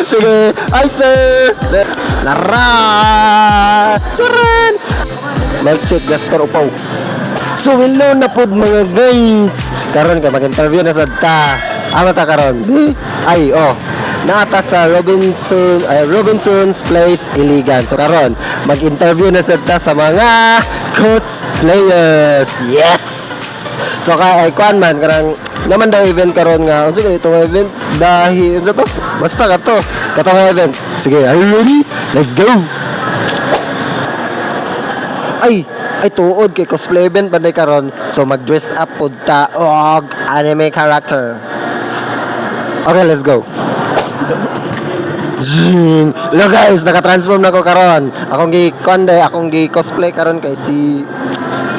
Sige, ay sir! Nara! Charan! Mic check, Gaspar Upaw. So hello na pod, mga guys. Karon kay mag-interview na sad ta. Amo ta karon. Di? Ay, oh. Naata sa Robinson ay, Robinson's Place, Iligan. So karon, mag-interview na sad ta sa mga cosplayers. Yes. So kay ay kuan man karang naman daw event karon nga unsa kay itong event dahil unsa to? Basta kato. Katong event. Sige, are you ready? Let's go. Ay, ay tuod kay cosplay event man karon, so mag-dress up pud ta og anime character. Okay, let's go. Jing! Hello guys, naka-transform na ko karon. Akong gi kuan day, akong gi cosplay karon kay si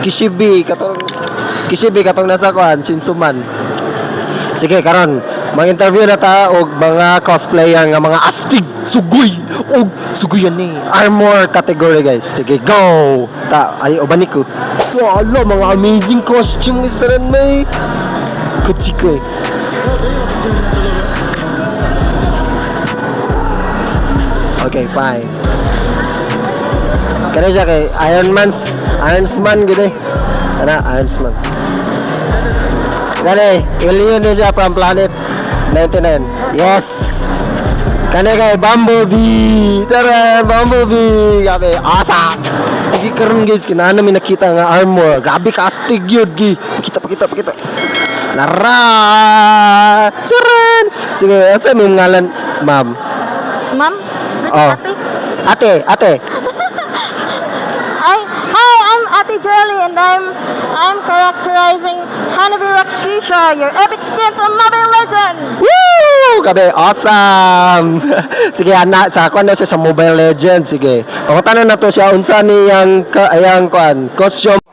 Kishibe katong Kishibe katong nasa kuan Chainsaw Man. Sige, karon mag-interview na ta og mga cosplayer nga mga astig, sugoy og sugoy ni armor category, guys. Sige, go. Ta ay ubani ko. Wala mga amazing costume guys tanan may. Kuchiko eh. Okay, fine. Kani siya kay Iron Man's Iron Man gid eh. Ana Iron Man. Kani, alien na siya from planet 99. Yes! Kani kay Bumblebee! Tara, Bumblebee! Grabe, awesome! Sige karon guys, kinana mi nakita nga armor. Grabe ka astig yun, gi. Pakita, pakita, pakita. Nara! Charan! Sige, ano sa imong ngalan, ma'am? Ma'am? Oh. Ate? Ate, ate. Hi, hi, I'm Ate Jelly and I'm characterizing Hanabi Rakshasha, your epic skin from Mobile Legends. Woo! Grabe, awesome! Sige, ana, sa kuan na siya sa Mobile Legends. Sige. Pangutana na to siya unsa niyang ka, ayang kuan, costume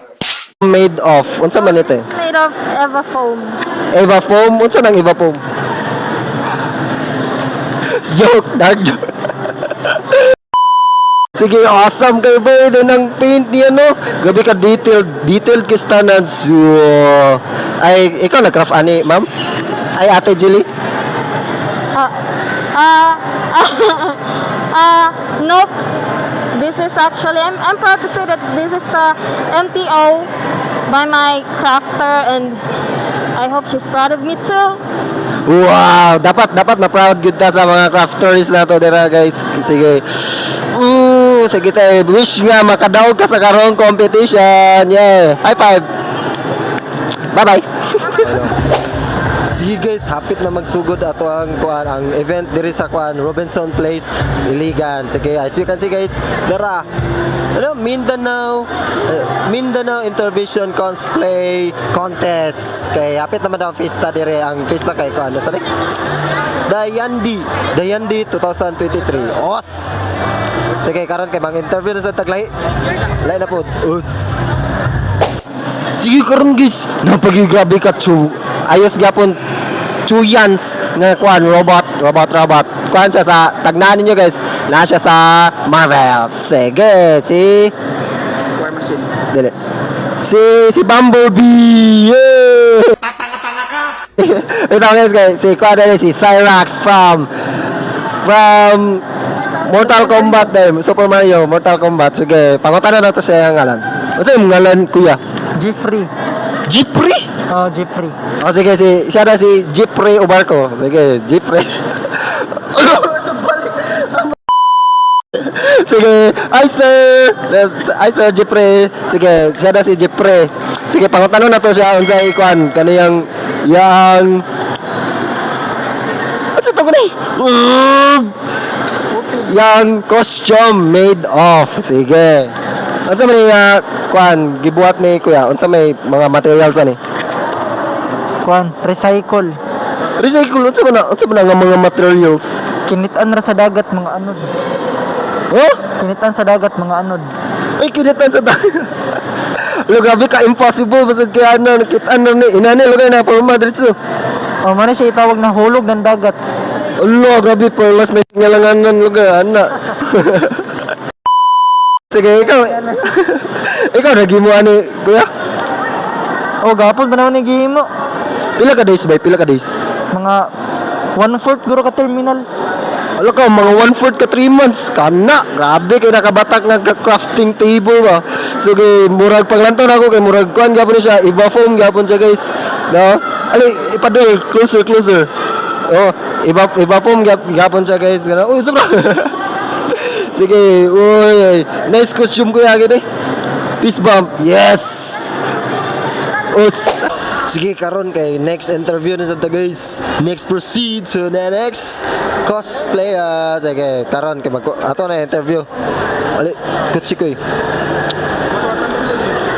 made of. Unsa man ito? Eh? Made of Eva foam. Eva foam? Unsa nang Eva foam? Joke, dark joke. Sige, awesome kay boy din ang paint niya no. Grabe ka detailed, detailed kay standards. So, ay ikaw nag-craft ani, ma'am? Ay, Ate Jelly? Nope. This is actually, I'm proud to say that this is a MTO by my crafter and I hope she's proud of me too. Wow, dapat dapat na proud gud ta sa mga crafters na to dira, guys. Sige. Sige tayo. Wish nga makadaog ka sa karong competition. Yeah. High five. Bye-bye. Sige guys, hapit na magsugod ato ang kuan ang event diri sa kuan Robinson Place, Iligan. Sige, as you can see guys, dara ano Mindanao Mindanao Intervision Cosplay Contest. Kay hapit naman daw ang fiesta diri, ang fiesta kay kuan sa Dayandi, Dayandi 2023. Os. Sige, karon kay mang interview na sa taglahi. Lahi na po. Us. Sige karon guys, napagigrabe ka chu. Ayos gyapon chuyans nga kuan robot, robot, robot. Kuan siya sa tagnaan ninyo guys. Na siya sa Marvel. Sige, si War Machine. Dili. Si si Bumblebee. Yeah! Tatanga-tanga ka! Wait lang guys, guys. Si kuan dali si Cyrax from Mortal Kombat din. Super Mario, Mortal Kombat. Sige, pangutana na to siya ang ngalan. Unsa imong ngalan, kuya? Jeffrey. Jeffrey? Oh, Jeffrey. O sige, si siya na si Jeffrey Ubarco. Sige, Jeffrey. Sige, ay sir. Ay sir Jeffrey. Sige, siya na si Jeffrey. Sige, pangutano na to siya unsa ikuan kaniyang yang Ano to gani? Yang costume made of. Sige. Unsa may kuan gibuhat ni kuya? Unsa may mga materials ani? Kuan, recycle. Recycle unsa man na nga mga materials? Kinitan ra sa dagat mga anod. Huh? Kinitan sa dagat mga anod. Ay kinitan sa dagat. Lo grabe ka impossible basta kay ano nakitaan na ni inani lugar na porma diretso. O man siya itawag na hulog ng dagat. Alo, grabe perlas may ngalanganan lugar ana. Sige, ikaw. Ikaw nagimo ani kuya? O gapon pa naman ni gihimo. Pila ka days ba? Pila ka days? Mga One fourth guro ka terminal. Ala ka, mga 1/4 ka 3 months. Kana, grabe kay nakabatak nga ka crafting table ba. So kay murag paglantaw nako kay murag kuan gapon siya, iba foam gapon siya, guys. No? Ali, ipadol, closer, closer. Oh, iba iba foam gapon siya, guys. Kana, uy, sobra. Sige, uy, nice costume ko gini. Peace bump. Yes. Us. Sige, karon kay next interview na sa ta, guys. Next, proceed to the next cosplayer. Sige, karon kay mag ato na interview. Ali, kutsi ko eh.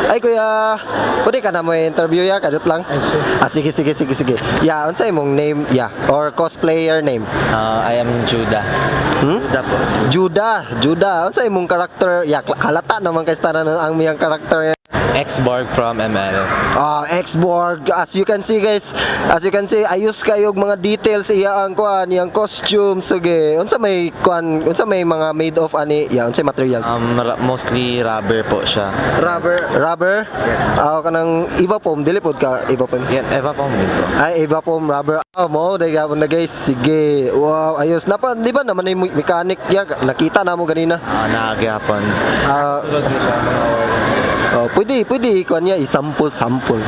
Ay kuya, pwede ka na mo interview ya, kajot lang. Ah, sige sige sige sige. Ya, unsa imong name ya or cosplayer name? I am Judah. Hmm? Judah po. Judah, Judah. Unsa imong character? Ya, halata naman kay tanan ang iyang character. Ex-Borg from ML. Ah, X-Borg. As you can see, guys, as you can see, ayos kayo mga details iya ang kuan, iyang costume. Sige, unsa may kuan, unsa may mga made of ani? Ya, unsa materials? Mostly rubber po siya. Rubber, rubber? Yes. Ah, kanang Eva foam, dili pod ka Eva foam. Yan, Eva foam din po. Ay, Eva foam, rubber. Oh, mo, dahil gapon na, guys. Sige. Wow, ayos. Napa, di ba naman yung mechanic ya? Nakita na mo ganina. Ah, naagyapon. Ah, Sulod na siya mga order. oh, pwede, pwede kuan niya i-sample, sample.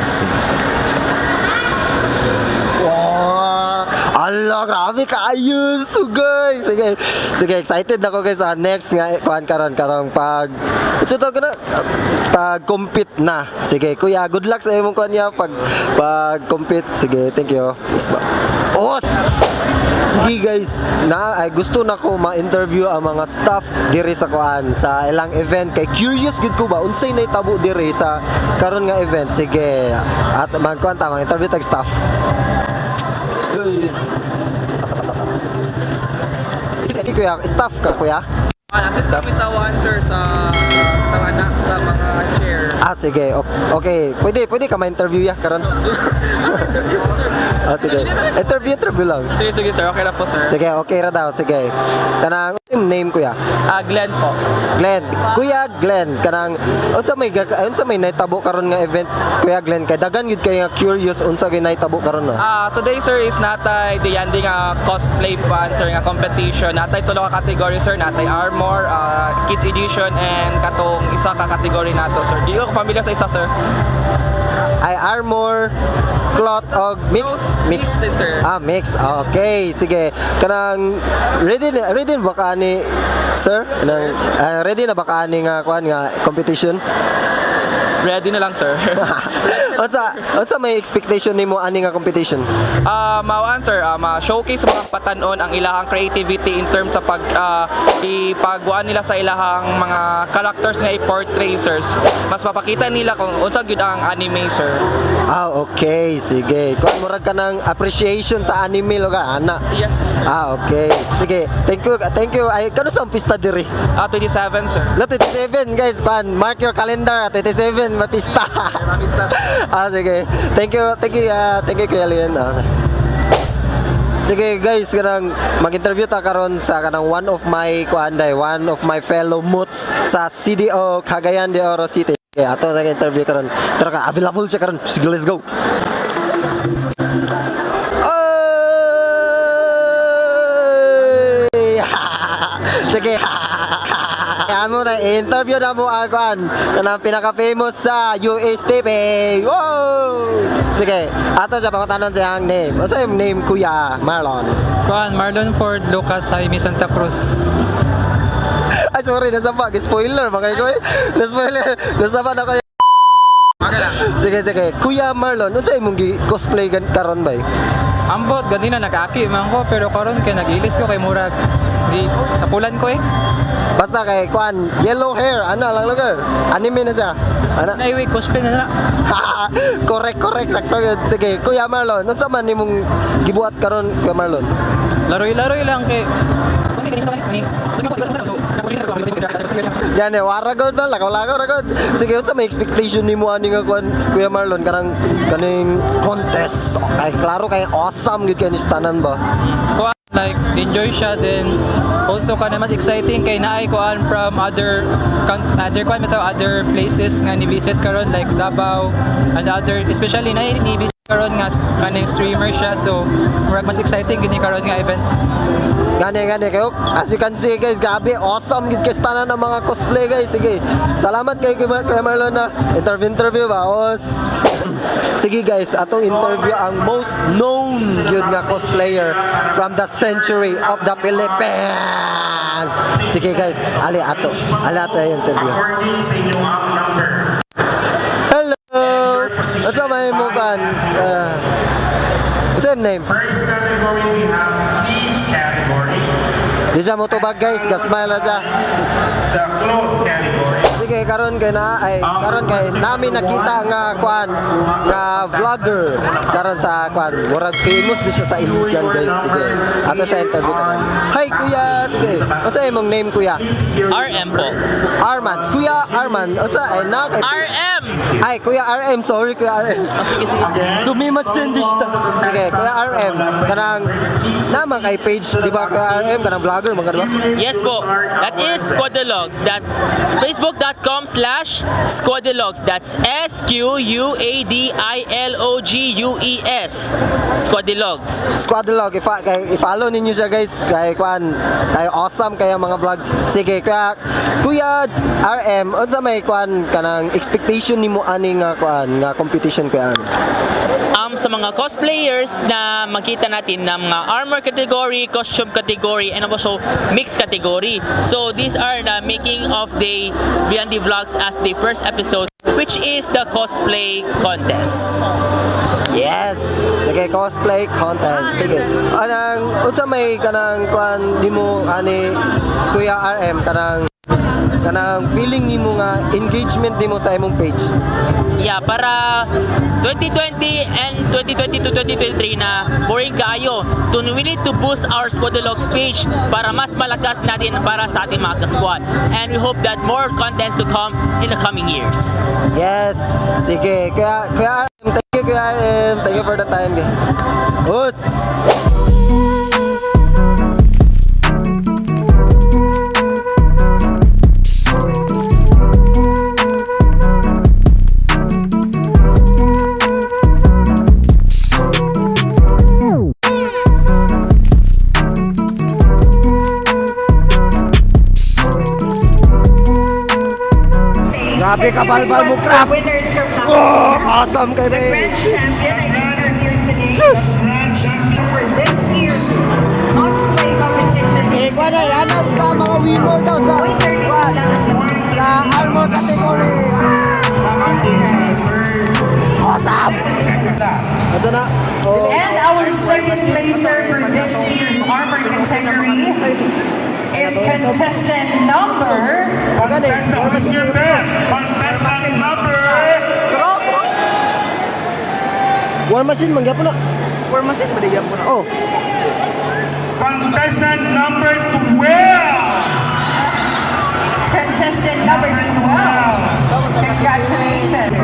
Wow! Ala, grabe kaayo! Sugay! Sige, sige, excited na ko, guys, sa next nga kuan karon karong pag so to na pag compete na. Sige, kuya, good luck sa imong kuan niya pag pag compete. Sige, thank you. Peace ba. Os! Sige guys, na ay gusto na ko ma-interview ang mga staff diri sa kuan sa ilang event kay curious gid ko ba unsay nahitabo diri sa karon nga event. Sige, at magkuan ta interview tag staff. Sige kuya, staff ka kuya? Ah, assist kami sa one, sir, sa anak, sa mga chair. Ah, sige. Okay, pwede pwede ka ma-interview ya karon. Ah, sige. Interview, interview lang. Sige, sige, sir. Okay lang po, sir. Sige, okay ra daw. Sige. Kanang unsay name kuya? Ah, Glenn po. Glenn. Kuya Glenn, kanang unsa may nahitabo karon nga event, Kuya Glenn, kay dagan gyud kay nga curious unsa kay nahitabo karon na. Ah, today, sir, is natay Diyandi nga cosplay pan, sir, nga competition. Natay tulo ka category, sir. Natay armor, kids edition and katong isa ka category nato, sir. Di ko familiar sa isa, sir. Ay armor, cloth og mix, No, mix. mix din, sir. Ah, mix. Ah, okay, sige. Kanang ready na ready na ba ka ani sir? Nang ready na ba ka ani nga kuan nga competition? Ready na lang, sir. Unsa unsa may expectation nimo ani nga competition? Ah, mao sir, ma-showcase sa mga batanon ang ilahang creativity in terms sa pag ipagwaan nila sa ilahang mga characters nga i-portray, sirs. Mas mapakita nila kung unsa gyud ang anime, sir. Ah, okay, sige. Kuan murag ka ng appreciation sa anime lugar, ana. Yes. Ah, okay. Sige, thank you, thank you. Ay, kano sa pista diri? Ah, 27, sir. La 27, guys, kuan, mark your calendar, 27 mapista. Maraming Ah, sige. Thank you, thank you, Kuya Lian. Ah, sige guys, kanang mag-interview ta karon sa kanang one of my kuan day, one of my fellow moots sa CDO Cagayan de Oro City. Okay, ato na interview karon. Tara ka, available siya karon. Sige, let's go. Oy! Sige. Amo na interview na mo akuan kanang pinaka-famous sa USTP. Wow! Sige, ato siya pangutanon sa iyang name. Unsa imong name, Kuya Marlon? Kuan, Marlon Ford Lucas Jaime Santa Cruz. Ay, sorry, nasa pa. Spoiler, mga ko eh. Na-spoiler. Nasa pa na kayo. Okay lang. Sige, sige. Kuya Marlon, unsa imong gi-cosplay karon bay? Ambot, ganina nag-aki man ko, pero karon kay nag-ilis ko kay murag di napulan ko eh. Basta kay kuan, yellow hair, ana lang lugar. Anime na siya. Ana. Anyway, cosplay na na. Correct, correct. Sakto yun. Sige, Kuya Marlon, unsa man nimong gibuhat karon, Kuya Marlon? Laroy-laroy lang kay. Yan eh, wara god ba? Lakaw-lakaw ra god. Sige, unsa may expectation nimo ani nga kuan, Kuya Marlon, karang kaning contest? Ay, klaro kay awesome gyud kay ni tanan ba? Kuan, like enjoy siya then also kana mas exciting kay naay kuan from other kuan bitaw other places nga ni visit karon like Davao and other, especially naay ni visit Karon nga kaning streamer siya, so murag mas exciting gini karon nga event. Gani gani kayo. As you can see, guys, grabe awesome gid kay tanan ng mga cosplay, guys. Sige. Salamat kay Kuya Marlon na interview interview ba. Os. Sige guys, atong interview ang most known gyud nga cosplayer from the century of the Philippines. Sige guys, ali ato. Ali ato yung interview. According sa inyong number. Hello. What's up, my mo kan? What's your name? First category, we have kids category, Di siya mo tubag, guys, gasmay na siya. The cloth category. Sige, karon kay na ay karon kay namin nakita nga kuan nga vlogger karon sa kuan. Murag famous di siya sa Iligan, guys. Sige. Ato sa interview karon. Hi kuya, sige. Unsa imong name, kuya? RM po. Arman. Kuya Arman. Unsa ay na kay RM! Ay, Kuya RM, sorry Kuya RM. Oh, sige, sige. Sumimas din di siya. Sige, Kuya RM, kanang naman kay page, di ba Kuya RM, kanang vlogger mga di ba? Yes po. That is Squadalogs. That's facebook.com/Squadalogs. That's Squadilogues. Squadilogs. Squadlog, ifa kay i-follow ninyo siya, guys, kay kuan kay awesome kaya mga vlogs. Sige, kuya Kuya RM, unsa may kuan kanang expectation nimo ani nga kuan nga competition, Kuya RM? Sa mga cosplayers na makita natin na mga armor category, costume category, and also mixed category. So these are the making of the Beyond the Vlogs as the first episode, which is the cosplay contest. Yes. Sige, cosplay content. Sige. Anang unsa may kanang kuan nimo ani Kuya RM kanang kanang feeling nimo nga engagement nimo sa imong page? Yeah, para 2020 and 2022, 2023 na boring kaayo. To we need to boost our Squadalogs page para mas malakas natin para sa ating mga ka-squad. And we hope that more contents to come in the coming years. Yes. Sige, Kuya Kuya RM, thank you Kuya RM. Thank you for the time. Us. Grabe ka, balbal mo, craft. Winners from last Oh, year. awesome kay The babe. grand champion, I think are here today. For this year's cosplay competition. Eh, kuha na, announce ka mga winner daw sa Uy, 32 lang ang sa armor category. Awesome! Ito na. Oh. And our second placer for this year's armor category is contestant number Contestant, who's your bet? Contestant number War machine, mangyapon na. War machine ba po na? Oh, Contestant number 12. Contestant number 12. Congratulations.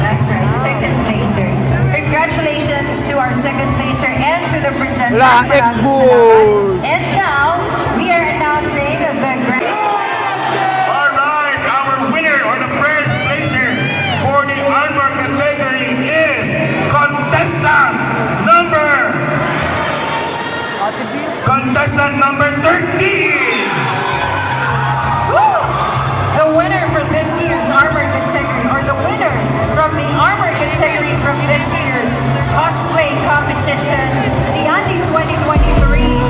That's right, second placer. Congratulations to our second placer and to the presenters. La Maraming Expo! salamat. And now, we are announcing the grand All right, our winner or the first placer for the armor category is contestant number 13. Woo! The winner for this year's armor category, or the winner from the armor category from this year's cosplay competition, Diandi 2023,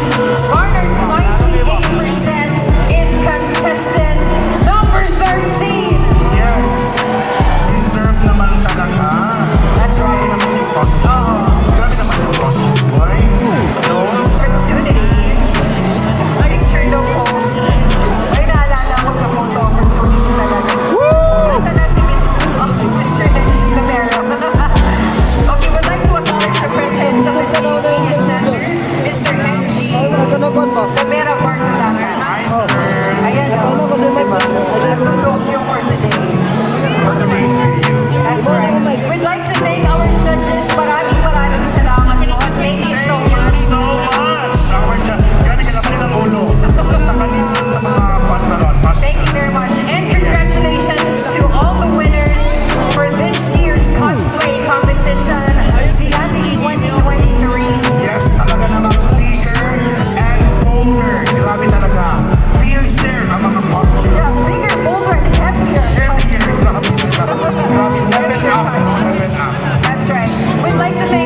garnered 98% is contestant number 13. Yes, deserve naman talaga. That's right. Grabe naman yung costume. Grabe naman yung costume, boy. No? Opportunity. Picture daw po. Ay, naalala ko sa photo opportunity talaga. Nasaan na si Miss, oh, Mr. Benji Lamero? Okay, we'd like to acknowledge the presence of the Chief Media Center, Mr. Benji ito na kuan ba? Lamera Bartolata. Hi, sir. Ayan o. Ano kasi may Nagtutokyo for today. For today's video. That's right. We'd like to thank our judges. Maraming maraming salamat po. Thank you so Thank you much. so much. Our grabe ka naman ng ulo sa kanila sa mga pantalon. Thank you very much. And congratulations to all the winners for this year's cosplay competition, Diandi Like to thank